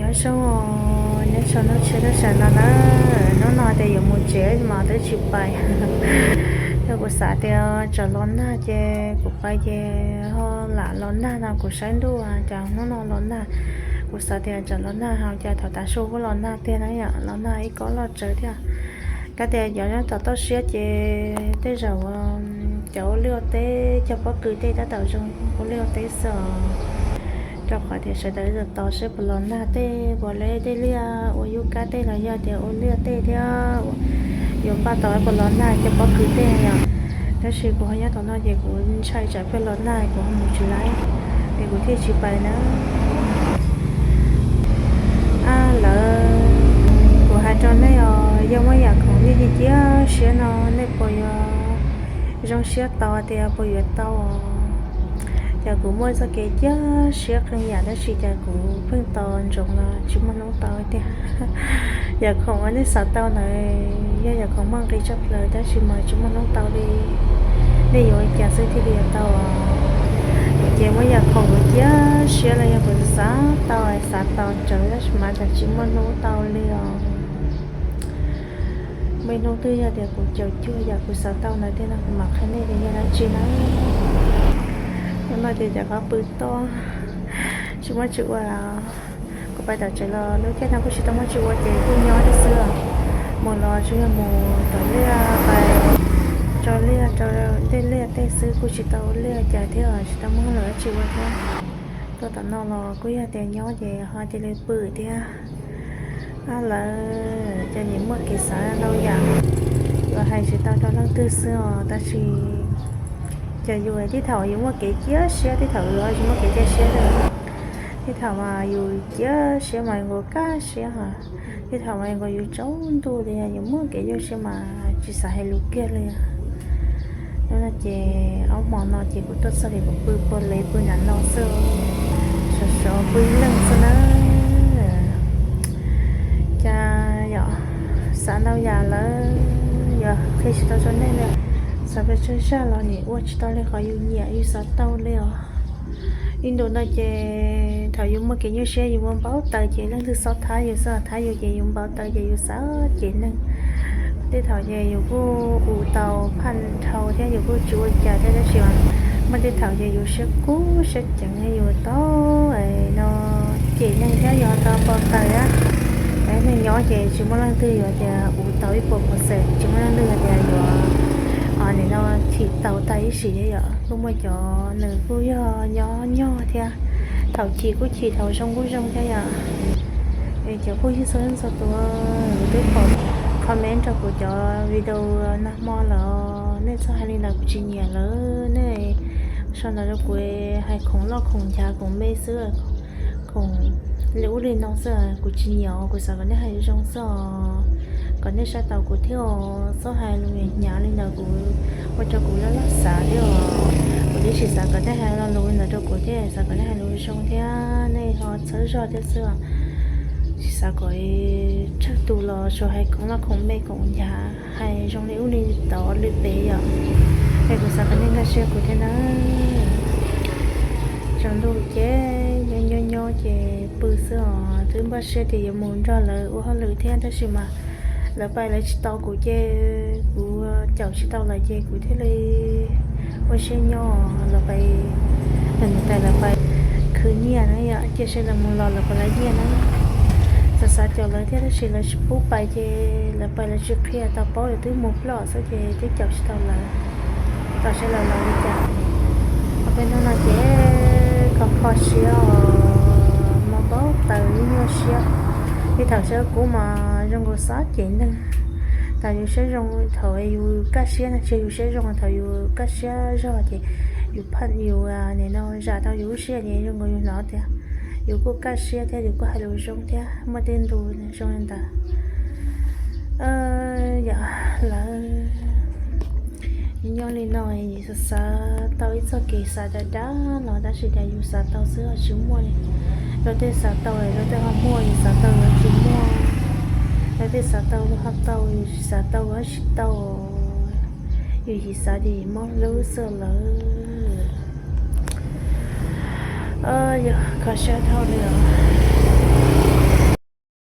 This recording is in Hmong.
Nyob zoo, nyob zoo hnub tshiab hnub sawv no na, hnub no tias yuav mus tsev mas twb tsis pais. Yog kuv xav tias tsam los nag ces kuv pais ces ho lam los nag no kuv saib ntuj cas hnub no los nag. Kuv xav tias tsam los nag ho cas thaum tav su kuj los nag tiag na yom, los nag ib kob loj tsawv thiab. Kab tias cov nyob tom toj siab ces tej zaum cov ua liaj ua teb cog pob kws tej tab tom zoo ua liaj ua teb xwb os. Rau qhov tias sawv daws tos seb puas los nag tej, puas leb tej liaj ua yub kab tej los yog tias ua liaj tej thiab yuav npaj tos puas los nag cog pob kws tej yom. Tab sis kuv ho nyob tom no ces kuv ntshai tsam pheej los nag kuv ho mus tsis laib, es kuv thiaj tsis pais na. Ab lawv, kuv hais rau nej os, yog muaj yam khoom nej cia cia siab no nej puas yuav zoo siab tos tias puas yuav tau os? Cas kuv muaj txoj kev cia siab qee yam tab sis cas kuv pheej tos ntsoov los tsis muaj hnub tau tiag. Yam khoom uas nej xav tau ntawd yog yam khoom muaj nqis tshaj plaws tab sis mas tsis muaj hnub tau li. Nej yuav ua cas xwb thiaj li yuav tau? Ces muaj yam khoom kuv cia siab los yog kuv xav tau xav tos ntsoov tab sis mas cas tsis muaj hnub tau li os. Muaj ib hnub twg yog tias kuv caum cuag yam kuv xav tau ntawd tiag no kuv mam qhia nej tias yog dab tsi na. Hnub no ces rov qab pw toj, tsis muaj tsis ua. Kuv pais tom tsev los lub caij no kuj tsis tau muaj tsis ua ces kuj nyob thiab xwb os. Mus los tsuas yog mus tom liaj pais tso liaj rau tej liaj tej xwb, kuj tsis tau ua liaj cas thiab os, tsis tau muaj hauj lwm dab tsi ua thiab. Tuaj tom no los kuj yog tias nyob ces ho cia li pw thiab. Ab lawv, cas nim muaj kev xav ntau yam, yuav hais tsis tau rau leej twg xwb os, tab sis cas yus tib thaum yus muaj kev cia siab, tib thaum yus tsis muaj kev cia siab li. Tib thaum mas yus cia siab mas nkaus kaj siab os, tib thaum mas nkaus yus tsaus ntuj li, yus muaj kev cia siab mas tsis xav hais lus kiag li. Hnub no ces ob hmo no ces kuv tuaj txog ces kuv pw puag lev pw nram no xwb, sov sov pw ib leeg xwb na. Cas yom, xav ntau yam lawm, yus qhia tsis tau rau nej li. Xav pes tsawg zaj los nim ua tsis tau li qhov yus nyiam yus xav tau li os. Ib ntus no ces thaum yus muaj kev nyuaj siab yus muaj npau taws ces leej twg xob thab yus xwb, thab yus ces yus npau taws ces yus xav cem neeg. Tej thaum ces yus kuj ua tau phaj dhau thiab yus kuj tsis ua cas thiab tab sis mas muaj tej thaum ces yus siab kub siab ceev yus tau no cem neeg thiab yus tau npau taws thiab. Neeg nyob ces tsis muaj leej twg yuav tias ua tau ib puas percent, tsis muaj leej twg tias yuav nim no chim tau tag ib sim thiab yom. Kuj muaj cov nws kuj yog nyob nyog thiab, thaum chim kuj chim thaum zoo kuj zoo thiab yom. Es cov phooj ywg txhua leej txhua tus, kuv twb pom comment rau kuv cov video nag hmo lawm, nej txhob hais li ntawd kuv tsis nyiam lawm nej. Sau ntawv rau kuv hais khoom loj khoom nchav khoom me xwb, khoom li ub li no xwb kuv tsis nyiam, kuv xav kom nej hais zoo xwb os, kom nej saib taus kuv thiab os, txhob hais lus hnyav li ntawd kuv ua rau kuv loj loj xav thiab os. Kuv twb tsis xav kom nej hais lo lus li ntawd rau kuv thiab, xav kom nej hais lus zoo thiab nej ho txhawb zog thiab xwb os. Tsis xav kom tsawg tus los tsuas hais khoom loj khoom me khoom nchav, hais zoo li ub li tod li pem yom. Es kuv xav kom nej nkag siab kuv thiab na. Tsaus ntuj ces nyob nyob nyob ces pw xwb os, twb npaj siab tias yuav mus nrog lawv ua hauj lwm thiab tab sis mas lawv pais lawv tsis tau kuv ces kuv caum tsis tau lawv ces kuv thiaj li ua siab nyob. Lawv pais, lawv mus tas lawv pais khwv nyiaj na yom, cia seb lawv mus los lawv pais lawv nyiaj na. Xav xav caum lawv thiab tab sis lawv tsis pub pais ces lawv pais lawv tsis qhia tau paub, lawv twb mus ploj xwb ces twb caum tsis tau lawv. Tos seb lawv los li cas. Ob peb hnub no ces kho kho siab os, mas npau taws nyuaj siab. Ib thaum siab kub mas zoo nkaus xav cem neeg. Thaum yus siab zoo, thaum yus kaj siab na, tsis yog yus siab zoo, thaum yus kaj siab zog ces yus phaj yus nim no zam tau yus lub siab ces zoo nkaus yus hnov tias yus kuj kaj siab thiab yus kuj hais lus zoo thiab, muaj tej ntu zoo li ntawd. Yog lawv nyob li no, xav xav tau ib txoj kev xav dav dav los tab sis cas yus xav tau xwb ho tsis muaj li. Luag tej xav tau luag tej ho muaj, yus xav tau yus tsis muaj. Luag tej xav tau luag ho tau, yus tsis xav tau luag tsis tau. Yus yim xav ces yus mob lub xwb lawm. Yog kho siab dhau li os.